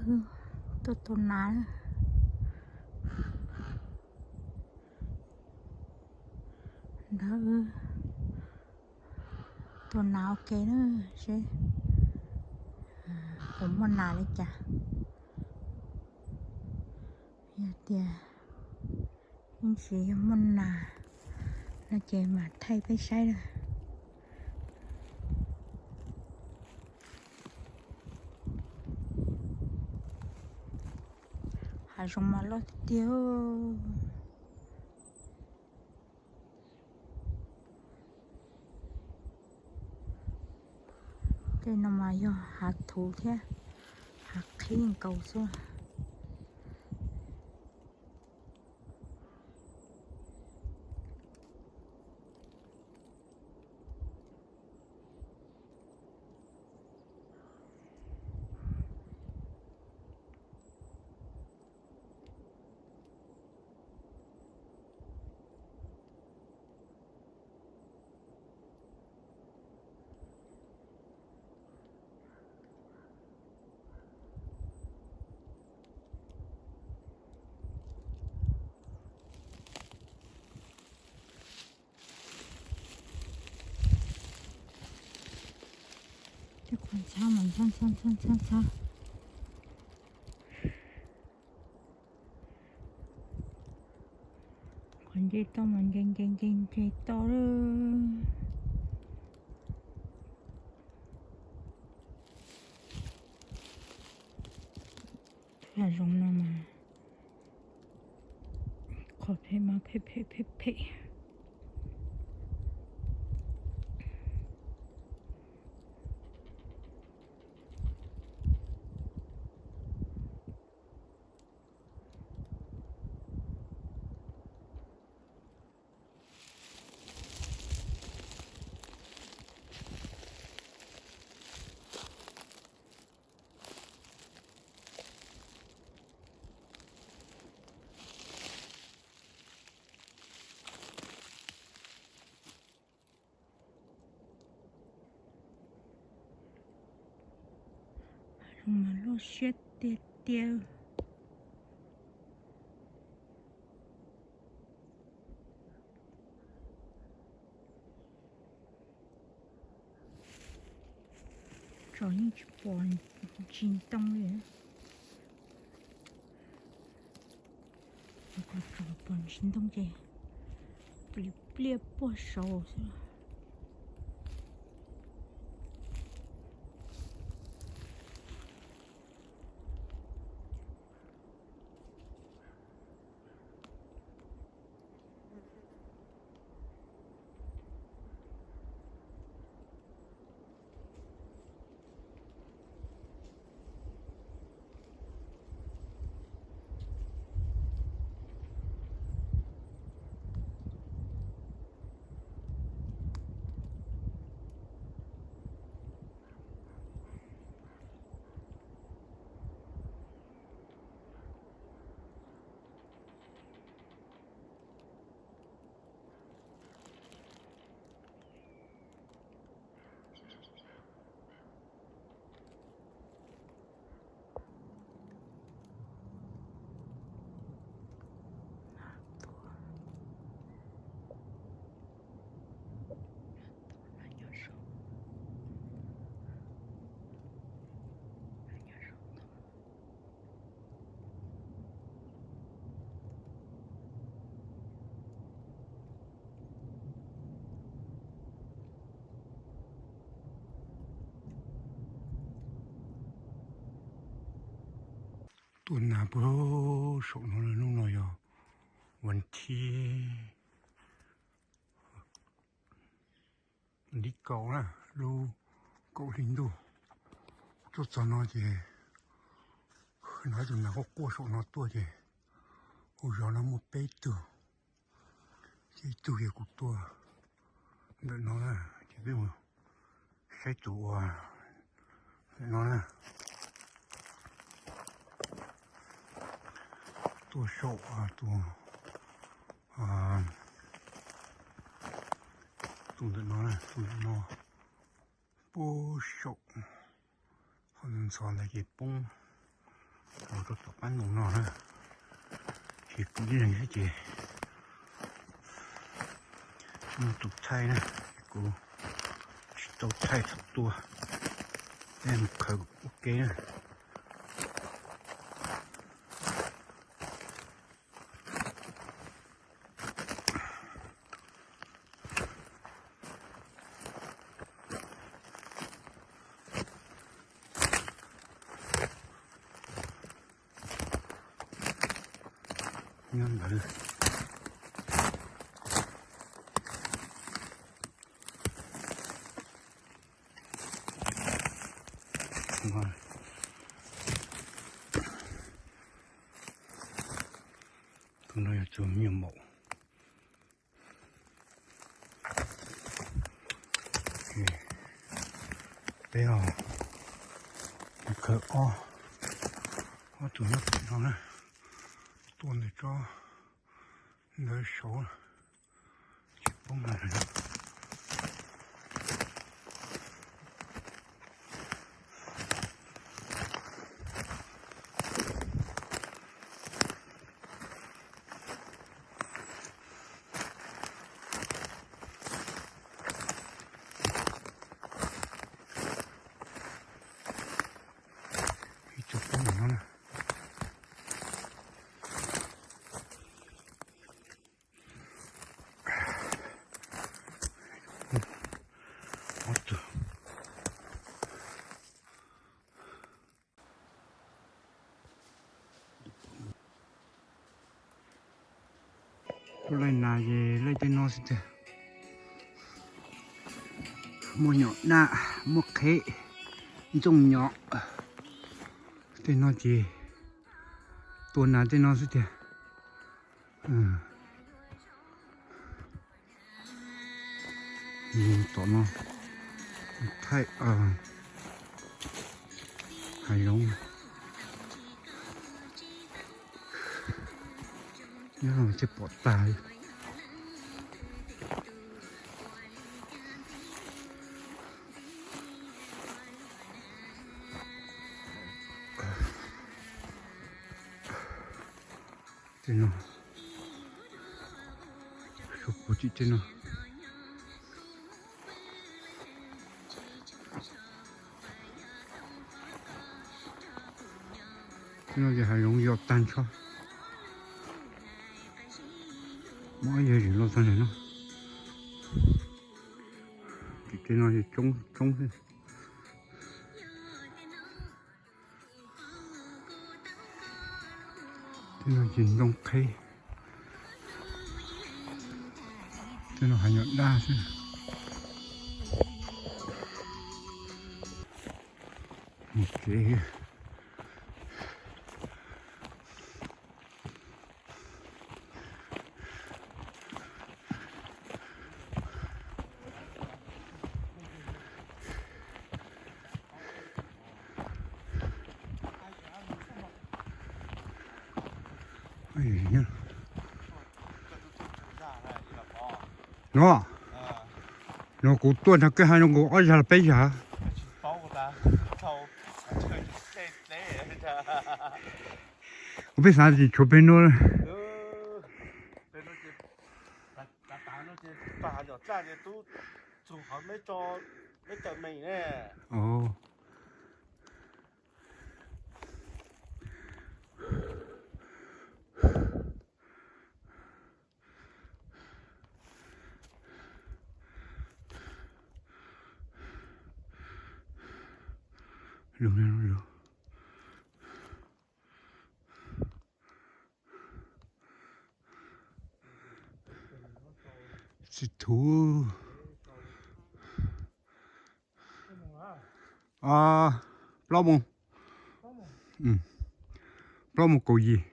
Tuaj tua nas, nrog tua nas ua ke na, seb puas muaj nas li cas. Yog tias yeej tsis yog muaj nas no ces mam thaij peb saib lawm. Hav zoov mas loj tiag tiag. Tej no mas yog hav thuv thiab hav qhib nkaus xwb. Tej qhov ntxhab mas ntxhab ntxhab ntxhab ntxhab ntxhab. Qhov nce toj mas nce nce nce nce toj lawm. Hav zoov no mas qhov phem mas phem phem phem phem. Hav zoov mas loj siab tiag tiag. Tsov yeej tsis pom ntsis ntoo li. Tsov pom ntsis ntoo ces pliag pliag puag saud xwb. Tuaj nas puag saum no, hnub no yog vas thib, vas thib kaum na, lub kaum hli ntuj. Tuaj txog no ces hnov tus nas quaj quaj saum no tuaj ces, ua zog no muaj peb tug, ces ib tug yog kuv tua ntawm no na, ces peb mus saib tus uas ntawm no na. Tuaj saum tus, tus ntawm no, tus ntawm no, puag saum qhov ntxhov ntawd ces poob Los rau tom qab ntoo no na, ces kuv ib leeg xwb ces muaj tus thaij na, kuv tsis tau thaij thaum tua, peb mus khaws ua ke na. Nyob ntawd. Tus no yog tus me nyuam maum. Peb os, khaws ob, ob tug nyob pem no na, tua ntawm tsob ntawd saud, tsis poob na. Ib tug poob no na. Ob tug. Tuaj laij nas ces laij tej no xwb tiag. Muaj nyom daj, muaj qheb, ntxooj nyom. Tej no ces tua nas tej no xwb tiag. Tom no thaij hav zoov, nyob no thiaj pom tag. Tej no, suav puv tim tej no. Tej no ces hav zoov yos tag nrho. Muaj ob yawg zem los txog ntawm no. Tim tej no ces tsoob tsoob xwb. Tej no ces ntoo qheb, tej no hav nyom daj xwb. Mus tsev. No, no kuv tuaj nrog koj hais no kuv ob zag los peb zag. Kuv peb xav tsis tshuav peb no. Lug, lug. Tsis thuv. Plaub moos, plaub moos kaum yim.